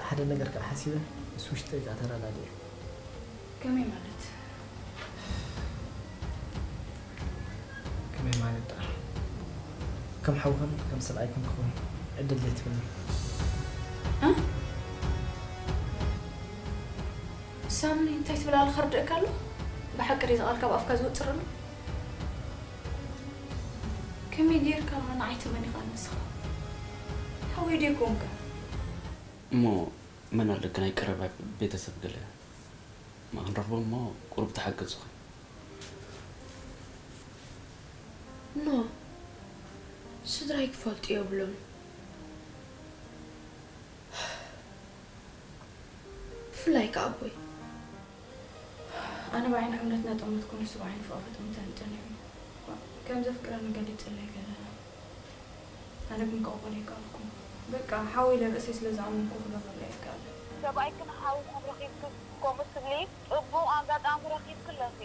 ሓደ ነገር ከዓ ሓሲበ ምስ ውሽጠይ ከዓ ተረዳዲኤ። ከመይ ማለት? ከመይ ማለት ደኣ ከም ሓውኽን ከም ሰብኣይክን ክኸውን ዕድል ዘይትህብኒ? ሳምኒ እንታይ ትብል ኣለኻ? ርድእካ ኣሎ? ብሓቂ ድዩ እዚ ቃል ካብ ኣፍካ ዝወፅእ ዘሎ? ከመይ ጌርካ ንዓይ ትመን ኢኻ ንስኻ? ሓወይ ድዩ ኮንካ? እሞ መን ኣለካ ናይ ቀረባ ቤተሰብ ገለ ማእኸል ረኽቦ እሞ ቁሩብ ተሓገዝኹ። ኖ ስድራይ ክፈልጡ የብሎም። ብፍላይ ከኣ ኣቦይ። ኣነ ብዓይኒ እምነት እናጠመትኩ ንሱ ብዓይኒ ፍቕሪ ክጥምተኒ ጸኒሑ። ከም ዘፍቅረኒ ገሊጹለይ ገለ። ኣነ ግን ክቕበሎ ኣይከኣልኩን። በቃ ሓወይ ኢለ ርእሰይ ስለ ዝኣመንኩ ክገብረሉ ኣይከኣልን። ሰብኣይክን ሓውኹም ረኺብክስ ከምኡ ትብሊ? ጽቡቕ ኣጋጣሚ ረኺብኪ ኣለኺ።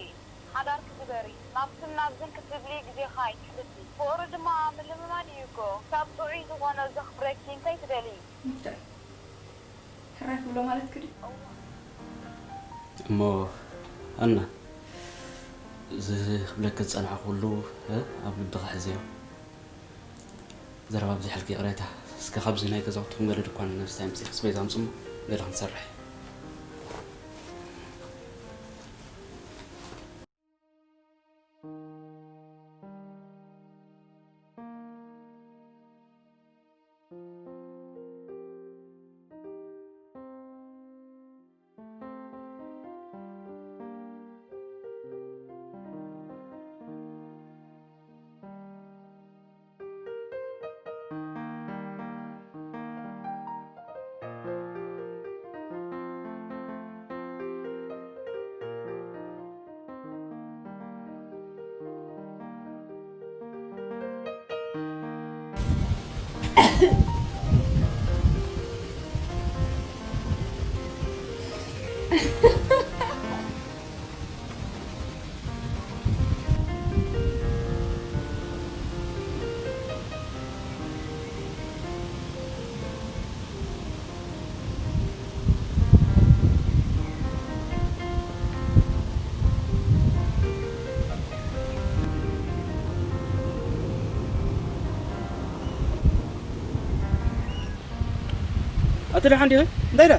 ሓዳርኪ ግበሪ። ናብዝን ናብዝን ክትብሊ ግዜኺ ኣይትሕብሲ። ፍቕሪ ድማ ምልምማድ እዩ እኮ። ካብ ጥዑይ ዝኾነ ዘኽብረኪ እንታይ ትደልዪ? እንታይ? ሕራይ ክብሎ ማለትኪ ድዩ? እሞ ኣና፣ እዚ ክብለኪ ዝጸናሕኩ ኩሉ ኣብ ልብኺ ሕዝዮ። ዘረባ ኣብዚሐልኪ ይቕሬታ። እስከ ካብዚ ናይ ገዛውትኹም ገለ ድኳን ነስታይ ኣምጺእኪ ኣስቤዛ ኣምጽሞ ገለ ክንሰርሕ። ኣቲ ደሓን ዲኺ? እንታይ ዳ?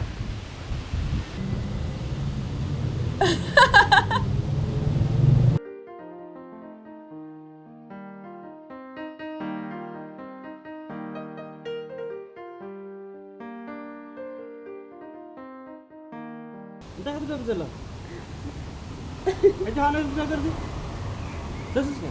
እንታይ ክትገብር ዘላ? ሕጂ ሃነ ነገር ዚ ደስስከ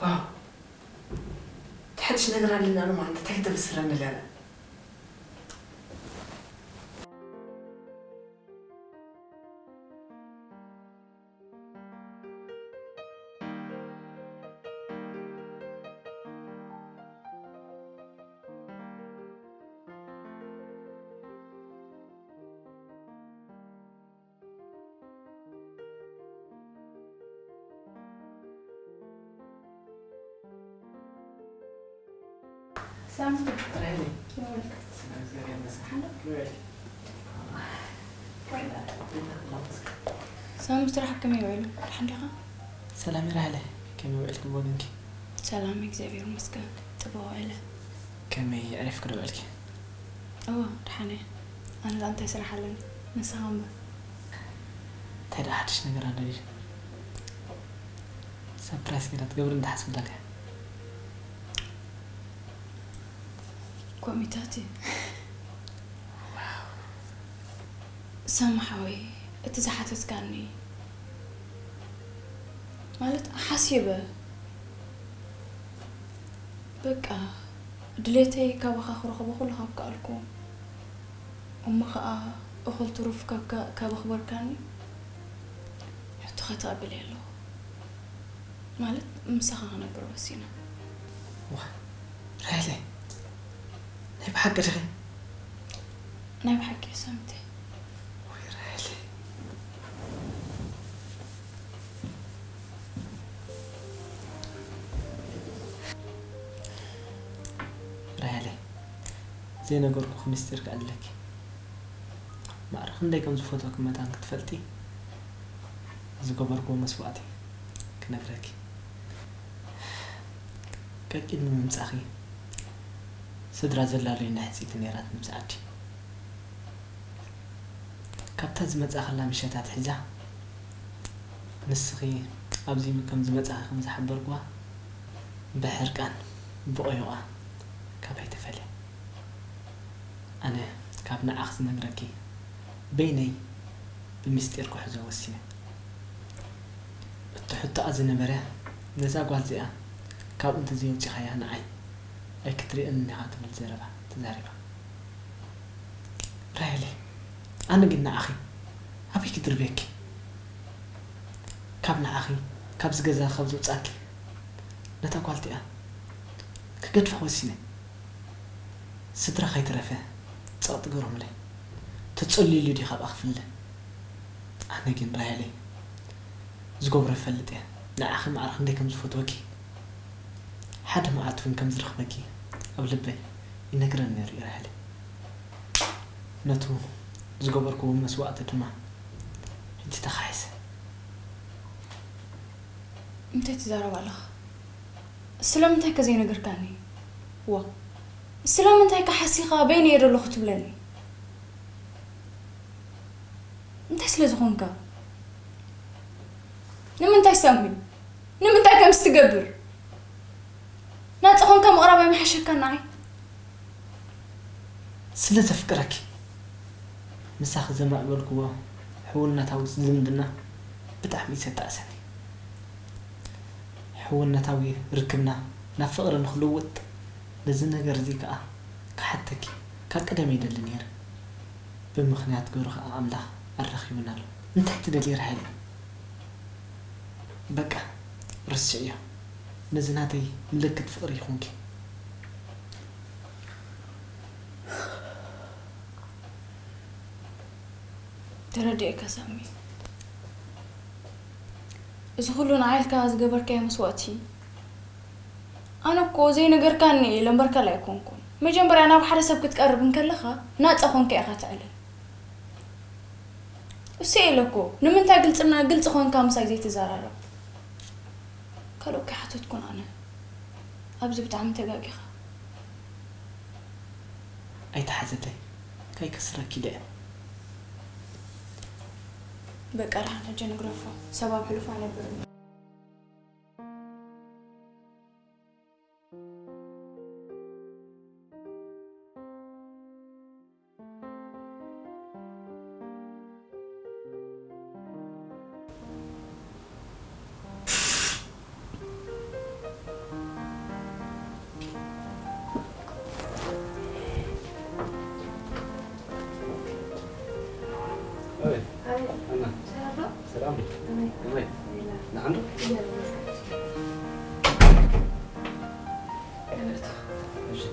ዋው፣ እቲ ሓድሽ ነገር ኣለና ሎማዓንቲ እንታይ ክተበስረኒ ለና? ሳሚ፣ ራሄለይ። ሰላም፣ ስራሕ ከመይ ውዒሉ? ደሓን ዲኻ? ሰላም ራሄለይ፣ ከመይ ውዒልኪ ብወገንኪ? ሰላም፣ እግዚኣብሔር ይመስገን። ጽቡቕ ውዒለ። ከመይ፣ ዕሪፍኪ ዶ ውዒልኪ? እወ፣ ደሓን እየ። ኣነ ደኣ እንታይ ስራሕ ኣለኒ? ንስኻ እምበር። እንታይ ደኣ ሓድሽ ነገር ኣሎ ድዩ? ሳፕራይዝ ገይረ ክትገብር እንዳሓስብ ኣለካ። ኮሚታት እዩ። ሳሚ ሓወይ፣ እቲ ዝሓተትካኒ ማለት ሓሲበ፣ በቃ ድሌተይ ካባኻ ክረኽቦ ኩሉ ካብ ከኣልኩ፣ እሞ ኸኣ እኹል ትሩፍ ካብ ከ-፣ ካብ ኣኽበርካኒ፣ ሕቶኻ ተቐቢለ ኣለኹ። ማለት ምሳኻ ክነብር ወሲነ። ዋ፣ ራሄለይ፣ ናይ ብሓቂ ዲኺ? ናይ ብሓቂ እየ ሳሚተይ። ወይ ራሄለይ። ራሄለይ፣ ዘይነገርኩኺ ምስጢር ከዕልለኪ። ማዕረ ክንደይ ከም ዝፈትወኪ መታን ክትፈልጢ ዝገበርክዎ መስዋእቲ ክነግረኪ። ቀቂድሚ ምምጻእኺ ስድራ ዘላለዩና ሕጽይቲ ነይራትኒ ምስ ዓዲ። ካብታ ዝመጻእክላ ምሸት ኣትሒዛ ንስኺ ኣብዚ ከም ዝመጻኺ ከም ዝሓበርክዋ ብሕርቃን ብቆይቋ ካባይ ተፈልያ። ኣነ ካብ ንዓኺ ዝነግረኪ በይነይ ብምስጢር ክሕዞ ወሲነ። እቲ ሕቶኣ ዝነበረ ነዛ ጓል እዚኣ ካብኡ እንተዘየውጺኻያ ንዓይ ኣይክትርእየንን ኢኻ ትብል ዘረባ ተዛሪባ። ራሄለይ፣ ኣነ ግን ንዓኺ ኣበይ ክድርብየኪ? ካብ ንዓኺ ካብዚ ገዛ ካብ ዘውጻኪ ነታ ጓል እቲኣ ክገድፋ ወሲነ። ስድራ ከይተረፈ ጸቕጢ ገሮምለይ። ተጸልዩሉ ድዩ ካብኣ ክፍለ? ኣነ ግን ራሄለይ ዝገብሮ እፈልጥ እየ። ንዓኺ ማዕረ ክንደይ ከም ዝፈትወኪ፣ ሓደ መዓልቲ እውን ከም ዝረኽበኪ ኣብ ልበይ ይነግረኒ ነይሩ እዩ ራሄለይ። ነቱ ዝገበርክዎ መስዋእቲ ድማ ሕጂ ተኻሒሰ። እንታይ ትዛረብ ኣለኻ? ስለምንታይ ከ ዘይነገርካኒ? ዋ፣ ስለምንታይ ከ ሓሲኻ በይነይ እየ ዘለኹ ትብለኒ? እንታይ ስለ ዝኾንካ? ንምንታይ ሳሚ? ንምንታይ ከምዚ ትገብር? ናጻ ኾንካ ምቕራብ ኣይምሓሸካን ንዓይ? ስለ ዘፍቅረኪ። ምሳኺ ዘማዕበልክዎ ሕውነታዊ ዝምድና ብጣዕሚ እዩ ዘጣዕሰኒ። ሕውነታዊ ርክብና ናብ ፍቕሪ ንኽልውጥ ነዚ ነገር እዚ ከኣ ክሓተኪ ካብ ቀደም ይደሊ ነይረ። ብምኽንያት ግብሩ ከኣ ኣምላኽ ኣራኺቡና ኣሎ። እንታይ ትደልዪ ራሄል? በቃ ርስዕዮ። ነዚ ናተይ ምልክት ፍቕሪ ይኹንኪ። ተረዲኤካ ሳሚ። እዚ ኩሉ ንዓይ ኢልካ ዝገበርካዮ መስዋእቲ፣ ኣነ እኮ ዘይነገርካኒ እየ ለምበርካል ኣይኮንኩን። መጀመርያ ናብ ሓደ ሰብ ክትቀርብ እንከለኻ ናጻ ኮንካ ኢኻ ትዕልል። እሱ ኢለ እኮ ንምንታይ ግልጽና-፣ ግልጺ ኮንካ ምሳይ ዘይትዘራረብ? ካልኦት ከይሓተትኩን ኣነ። ኣብዚ ብጣዕሚ ተጋጊኻ። ኣይትሓዝለይ፣ ከይከስረኪ ኢለ እየ። በቃ ደሓን ሕጂ ንግረፎ፣ ሰብ ኣብ ሕሉፍ ኣይነብርን። ሰላም። ሰላም። ከመይ? ከመይ? ኣልሐምዱሊላህ። ንዓንዶ? ኣልሐምዱሊላህ። እሺ።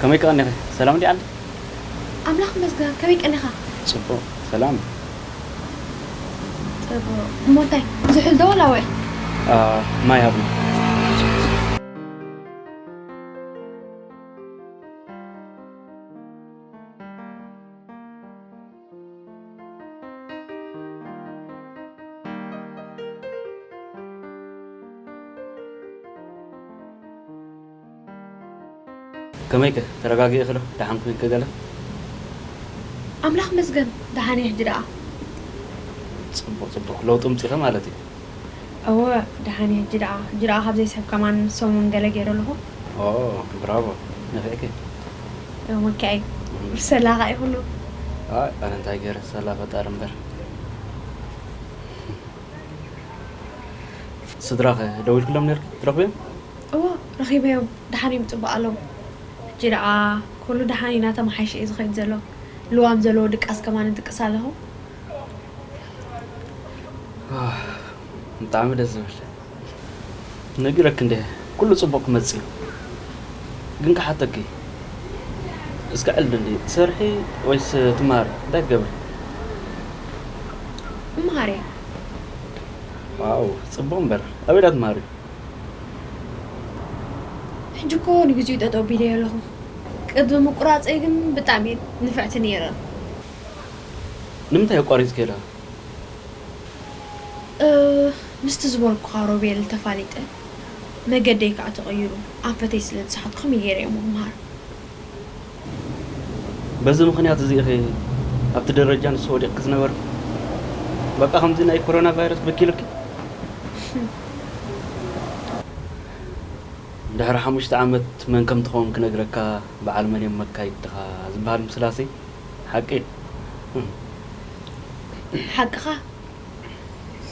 ከመይ ቀኒኺ? ሰላም ድዩ ዓዲ? ኣምላኽ ይመስገን፣ ከመይ ቀኒኻ? ጽቡቕ። ሰላም። ጽቡቕ። እሞ እንታይ? ዝሑል ዶ ወላ ውዕል? አ፣ ማይ ሃብኒ። ከመይከ? ተረጋጊእኺ ዶ? ደሓን ኮይንኪ ገለ? ኣምላኽ መስገን፣ ደሓን እየ ሕጂ ደኣ። ጽቡቕ፣ ጽቡቕ። ለውጢ ኣምጺእኺ ማለት እዩ። እወ፣ ደሓን እየ ሕጂ ደኣ። ሕጂ ደኣ ካብ ዘይስሕብ ከማን ሰሙን ገለ ገይረ ኣለኹ። ኦ፣ ብራቮ። ነፊዕኪ። እወ፣ መኪዐይ። እም። ብሰላኻ ይኹኑ። ኣይ፣ ኣነ እንታይ ገይረ? ሰላ ፈጣሪ እምበር። ስድራኸ ደዊልክሎም ነርኪ? ትረኽብዮም? እወ፣ ረኺበዮም። ደሓን እዮም፣ ጽቡቕ ኣለዉ። ሕጂ ደኣ ኩሉ ደሓን እዩ፣ እናተመሓየሸ እዩ ዝኸይድ ዘሎ። ልዋም ዘለዎ ድቃስ ከማን እድቅስ ኣለኹ። ኣህ፣ ብጣዕሚ ደስ ዝብል። ነጊረኪ እንደ ኩሉ ጽቡቕ ክመጽእ እዩ። ግን ክሓተኪ፣ እስከ ዕልዲ እንዲ ትሰርሒ ወይስ ትመሃሪ? እንታይ ትገብሪ? እመሃር እየ። ዋው፣ ጽቡቕ እምበር። ኣበይ ዳ ትመሃሪ? ሕጂ እኮ ንግዚኡ ጠጠው ቢለ ኣለኹ። ቅድሚ ምቁራጸይ ግን ብጣዕሚ እየ ንፍዕቲ ነይረ። ንምንታይ ኣቋሪጽኪ ዳ? እ፣ ምስቲ ዝበልኩኻ ሮቤል ተፋሊጠ፣ መገደይ ከኣ ተቐይሩ፣ ኣንፈተይ ስለ ዝሰሓቱ ከመይ ገይረ እየ እሞ ክመሃር? በዚ ምኽንያት እዚ ኢኺ ኣብቲ ደረጃ ንሱ ወዲቕኪ ዝነበርኪ? በቃ ከምዚ ናይ ኮሮና ቫይረስ በኪሉኪ? ድሕሪ ሓሙሽተ ዓመት መን ከም ትኸውን ክነግረካ፣ በዓል መን እዮም መካይድትኻ ዝበሃል ምስላሲ ሓቂ እዩ። ሓቅኻ፣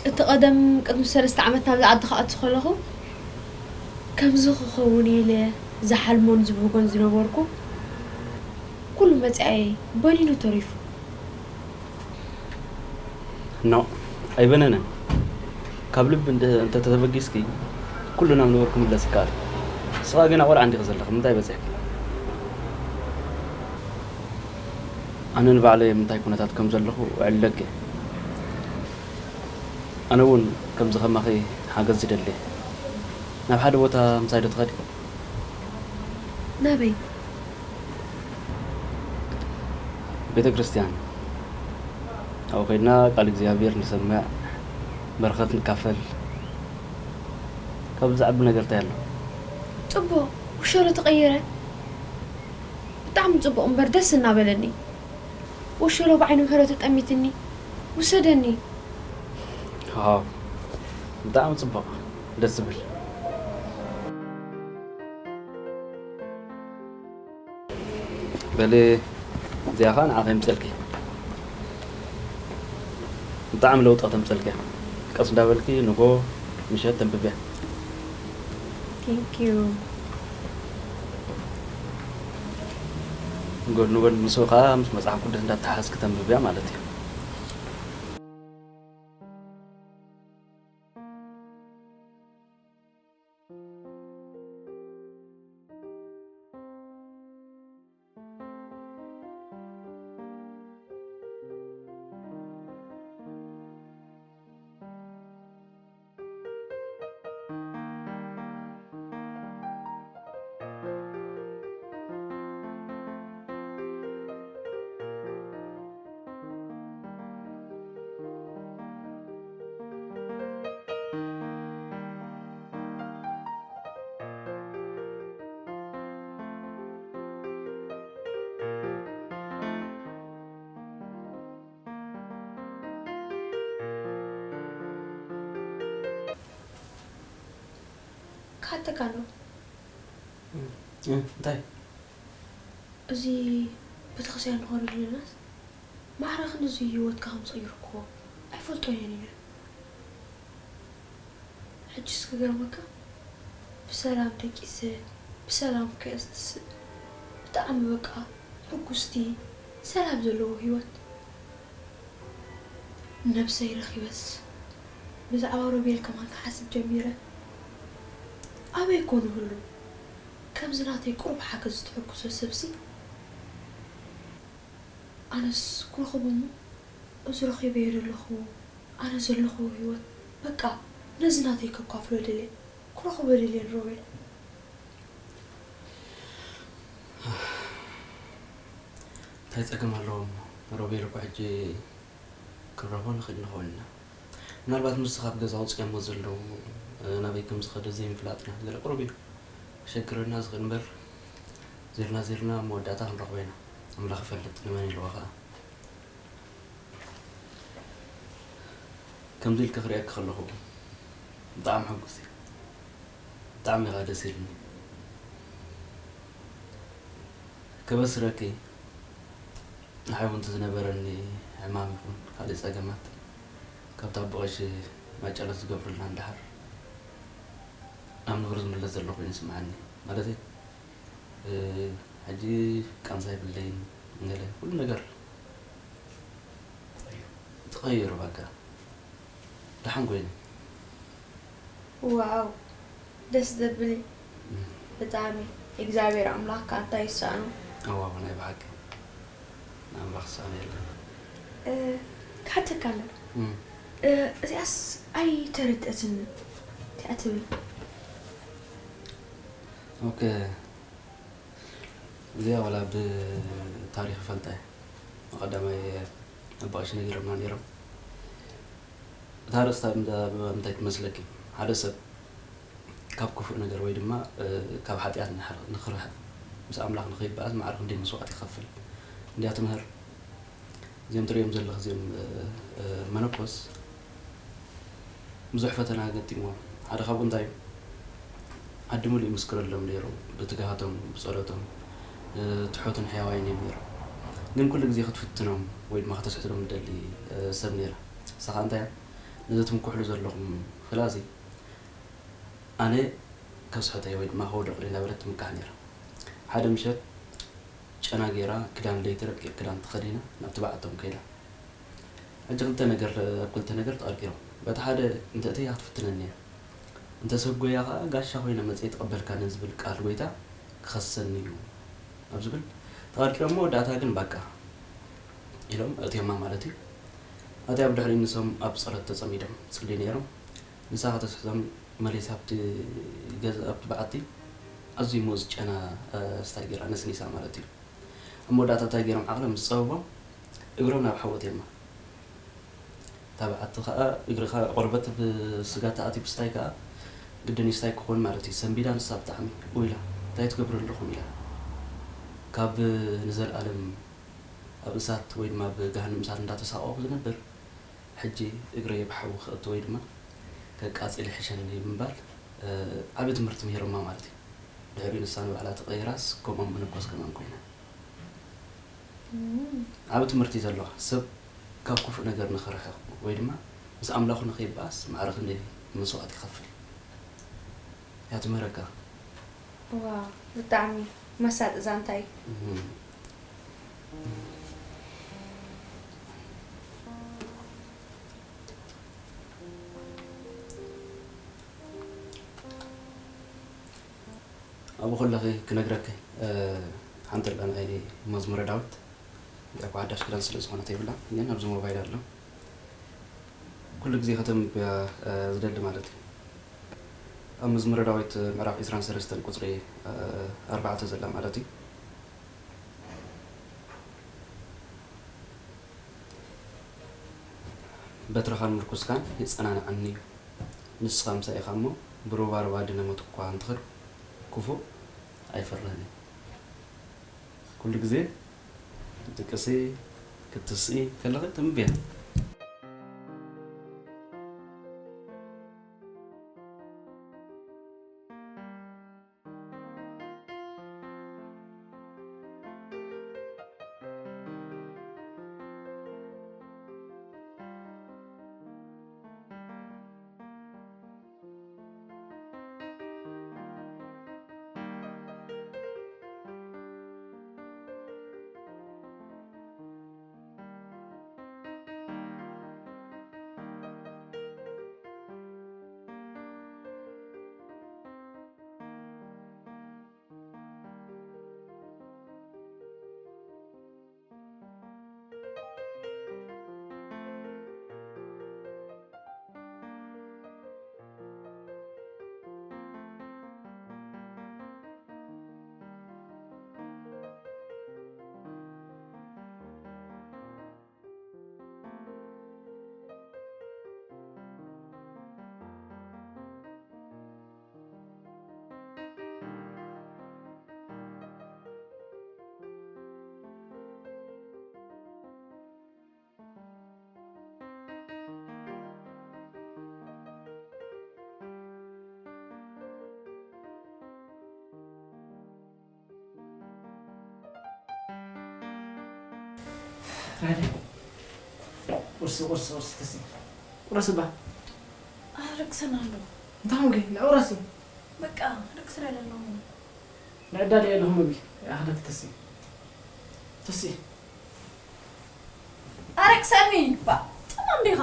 እቲ ቀደም ቅድሚ ሰለስተ ዓመት ናብዚ ዓዲ ክኣቱ ከለኹ፣ ከምዚ ክኸውን ኢለ ዝሓልሞን ዝብህጎን ዝነበርኩ፣ ኩሉ መጻኢየይ በኒኑ ተሪፉ። ኖ፣ ኣይበነነን። ካብ ልቢ እንተ-፣ እንተተበጊስኪ፣ ኩሉ ናብ ነበሩ ክምለስ ይከኣል። ንስኻ ገና ቆልዓ እንዲኺ ዘለኺ፣ ምንታይ በጺሕኪ? ኣነ ንባዕለይ ኣብ ምንታይ ኩነታት ከም ዘለኹ እዕለኪ። ኣነ እውን ከምዚ ከማኺ ሓገዝ ይደሊ። ናብ ሓደ ቦታ ምሳይ ዶ ትኸዲ? ናበይ? ቤተ ክርስቲያን። ኣብኡ ከይድና ቃል እግዚኣብሔር ንሰምዕ፣ በረኸት ንካፈል። ካብዚ ዝዓቢ ነገር እንታይ ኣሎ? ጽቡቕ፣ ወሸሎ ተቐይረ። ብጣዕሚ ጽቡቕ እምበር ደስ እናበለኒ። ወሸሎ ብዓይኒ ምሕረት ተጠሚትኒ። ውሰደኒ። ዋው፣ ብጣዕሚ ጽቡቕ። ደስ ዝብል። በሊ፣ እዚኣ ኸኣ ንዓኺ የምጽልኪ። ብጣዕሚ ለውጢ ከተምጽልኪ እያ። ቀስ እንዳበልኪ ንጎ ምሸት ተንብብያ። Thank you። ጎድኒ ጎድኒ ምስኡ ኸኣ ምስ መጽሓፍ ቅዱስ እንዳተሓሓዝኪ ተንብብያ ማለት እዩ። ክሓተካ ኣሎ። እ፣ እንታይ? እዚ ቤተክርስትያን ንኸዶ ዘለናስ ማዕረ ክንድዚ ህይወትካ ከም ዝቐየርክዎ ኣይፈልጦን እየ ነይረ። ሕጅስ ክገርመካ፣ ብሰላም ደቂሰ፣ ብሰላም ከስትስእ፣ ብጣዕሚ በቃ ሕጉስቲ፣ ሰላም ዘለዎ ህይወት። ነብሰይ ረኺበስ፣ ብዛዕባ ሮቤል ከማን ክሓስብ ጀሚረ። ኣበይ ኮን ይህሉ? ከምዚ ናተይ ቁሩብ ሓገዝ ዝተሐጉሰ ሰብሲ፣ ኣነስ ክረኽቦ እሞ፣ እዚ ረኺበዮ ዘለኹ፣ ኣነ ዘለኹ ህይወት፣ በቃ፣ ነዚ ናተይ ከካፍሎ ደልየ፣ ክረኽቦ ደልየ ንሮቤል። እንታይ ጸገም ኣለዎ እሞ? ሮቤል እኮ ሕጂ ክንረኽቦ ንኽእል ንኸውን ኢና። ምናልባት ምስቲ ካብ ገዛ ኣውጺኦሞ ዘለዉ፣ እ፣ ናበይ ከም ዝኸደ ዘይምፍላጥና ገለ ቅሩብ እዩ። ክሸግረና ዝኽእል እምበር፣ ዚርና ዚርና ኣብ መወዳእታ ክንረኽቦ ኢና። ኣምላኽ ይፈልጥ፣ ንመን ኢልዋ ኸኣ። ከምዚ ኢልኪ ክርእየኪ ከለኹ ብጣዕሚ ሕጉስ እየ። ብጣዕሚ ኢኻ ደስ ኢልኒ። ከበስረኪ፣ ንሓይ እውን እቲ ዝነበረኒ ሕማም ይኹን ካልእ ጸገማት፣ ካብታ ብቐሺ ማጨለት ዝገብሩልና እንድሓር፣ ናብ ንቡር ዝምለስ ዘሎ ኮይኑ ይስምዓኒ። ማለተይ፣ እ፣ ሕጂ ቃንዛ የብለይን፣ ገለ፣ ኩሉ ነገር ተቐይሩ፣ በቃ፣ ደሓን ኮይኑ። ዋው፣ ደስ ዘብል እዩ። እም። ብጣዕሚ። እግዚኣብሔር ኣምላኽ ከኣ እንታይ ይሰኣኖ? እዋ፣ ናይ ብሓቂ ንኣምላኽ ዝሰኣኖ የለን። እ፣ ክሓተካ ኣሎ። እም። እ፣ እዚኣስ ኣይተረድአትን። እንታይ እያ ትብል? ኦኬ። እዚኣ ዋላ ብታሪኽ ይፈልጣ እየ። ቀዳማይ ኣቦ ቀሺ ነጊሮምና ነይሮም። እታ ኣርእስታ እንዳ እንታይ ትመስለኪ? ሓደ ሰብ ካብ ክፉእ ነገር ወይ ድማ፣ እ፣ ካብ ሓጢኣት ንሓር-፣ ንኽርሕቕ፣ ምስ ኣምላኽ ንኸይበኣስ ማዕረ ክንደይ መስዋእቲ ይኸፍል እንድያ ትምህር። እዚኦም ትርእዮም ዘለኽ እዚኦም፣ እ፣ እ፣ መነኮስ ብዙሕ ፈተና ገጢምዎም። ሓደ ካብኡ እንታይ እዩ? ዓዲ ሙሉእ ይምስክረሎም ነይሩ። ብትግሃቶም፣ ብጸሎቶም፣ እ፣ ትሑትን ሕያዋይን እዮም ነይሮም። ግን ኩሉ ግዜ ክትፍትኖም ወይ ድማ ከተስሕቶም ትደሊ፣ እ፣ ሰብ ነይራ። ንሳ ኸኣ እንታይ እያ? ነዚ ትምክሕሉ ዘለኹም ፍላዚ ኣነ ከስሕቶ እየ ወይ ድማ ከውድቕ እየ እናበለት ትምካሕ ነይራ። ሓደ ምሸት ጨና ገይራ፣ ክዳን ለይቲ ረቂቕ ክዳን ተኸዲና ናብቲ በዓቶም ከይዳ። ሕጂ ክልተ ነገር፣ ኣብ ክልተ ነገር ተቐርቂሮም። በቲ ሓደ እንተ እተያ ክትፍትነኒ እያ። እንተ ሰጎያ ኸኣ ጋሻ ኮይነ መጺኤ ትቐበልካኒ ዝብል ቃል ጎይታ ክኸሰኒ እዩ ኣብ ዝብል ተቐርቂሮም፣ መወዳእታ ግን ባቃ ኢሎም ኣእትዮማ ማለት እዩ። ኣቲ ኣብ ድሕሪኡ ንሶም ኣብ ጸሎት ተጸሚዶም ይጽልዩ ነይሮም። ንሳ ከተስሕቶም መሊሳ ኣብቲ ገዛ፣ ኣብቲ በዓቲ ኣዝዩ ሙዝ ጨና፣ እ፣ ስታይ ገይራ ነስኒሳ ማለት እዩ። ኣብ መወዳእታ እንታይ ገይሮም ዓቕሎም ዝጸበቦም እግሮም ናብ ሓዊ ኣእትዮማ። እታ በዓቲ ከኣ እግርኻ ቆርበት ብስጋ ተኣትዩ ብስታይ ከኣ ግድን እዩ ስታይ ክኾን ማለት እዩ። ሰንቢዳ ንሳ ብጣዕሚ እው ኢላ፣ "እንታይ ትገብሩ ኣለኹም?" ኢላ። ካብ ንዘለኣለም ኣብ እሳት ወይ ድማ ኣብ ገሃነም እሳት እንዳተሳቐኹ ዝነብር፣ ሕጂ እግረይ ኣብ ሓዊ ክእቱ ወይ ድማ ከቃጽል ይሕሸኒ ብምባል፣ እ፣ ዓቢ ትምህርቲ ምሂሮማ ማለት እዩ። ድሕሪኡ ንሳ ንባዕላ ተቐይራስ፣ ከምኦም መነኮስ ከማን ኮይና። እም። ዓቢ ትምህርቲ እዩ ዘለዋ። ሰብ ካብ ክፉእ ነገር ንኽርሕቕ ወይ ድማ ምስ ኣምላኹ ንኸይበኣስ ማዕረ ክንደይ መስዋእቲ ይኸፍል። እያ ትምህረካ። ዋው፣ ብጣዕሚ መሳጢ ዛንታ እዩ። እም። ኣብኡ ከለኺ ክነግረኪ፣ እ፣ ሓንቲ ኣላ ናይ መዝሙረ ዳዊት። እዚኣ እኳ ሓዳሽ ክዳን ስለ ዝኾነት የብላን፣ ግን ኣብዚ ሞባይል ኣሎ። ኩሉ ግዜ ከተንብብያ፣ እ፣ ዝደሊ ማለት እዩ። ኣብ መዝሙረ ዳዊት ምዕራፍ ዕስራን ሰለስተን ቁጽሪ፣ እ፣ ኣርባዕተ ዘላ ማለት እዩ። በትርኻን ምርኩስካን የጸናንዓኒ እዩ። ንስኻ ምሳይ ኢኻ እሞ፣ ብሩባሩባ ድነ ሞት እኳ እንትኸድ፣ ክፉእ ኣይፈርህን እዩ። ኩሉ ግዜ ክትድቅሲ፣ ክትስኢ ከለኺ ተንብብያ። ራይዳ። ቁርሲ፣ ቁርሲ፣ ቁርሲ፣ ተሲ። ቁረስ እባ። ኣረክሰና ኣሎ። እንታይ ኾንኪ? ንዑ ቁረሲ። በቃ ርክስ ኣለና። ንዕዳል እየ ኣለኹ ምግቢ። ይኣኽለኪ ተሲ። ተሲ። ኣረክሰኒ። ባ ጥማም ዲኻ?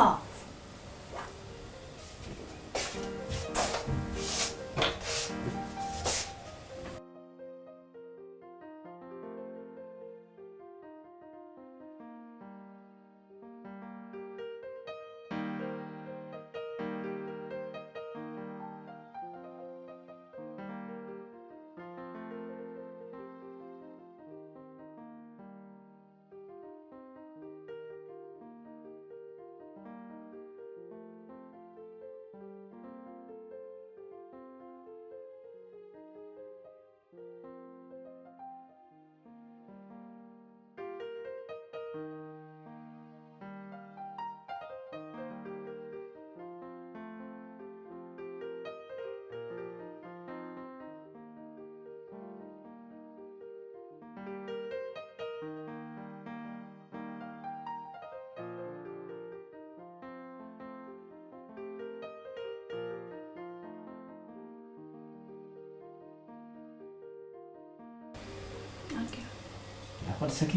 ላኳ ደሰኪ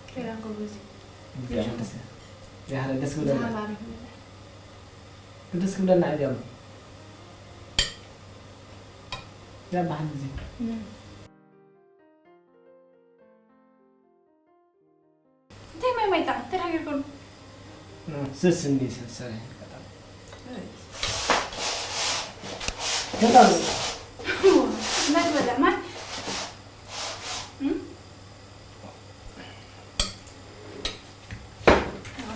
ኬራ ጎበዝ። ያህረ ደስ ክብለና ደስ ክብለና እዩ። ያ ባህል ጊዜ እንታይ ማይ ማይ ጣዕም ተዳጊርኩም? ስስ እንዲ ሰሰረ ናይ ትበልዕ ማይ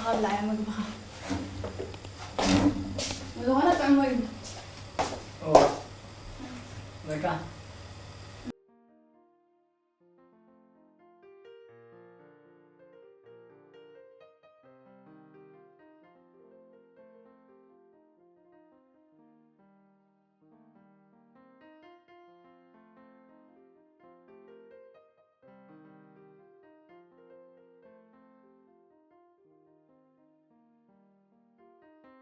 ሃላ እያ ምግብኻ።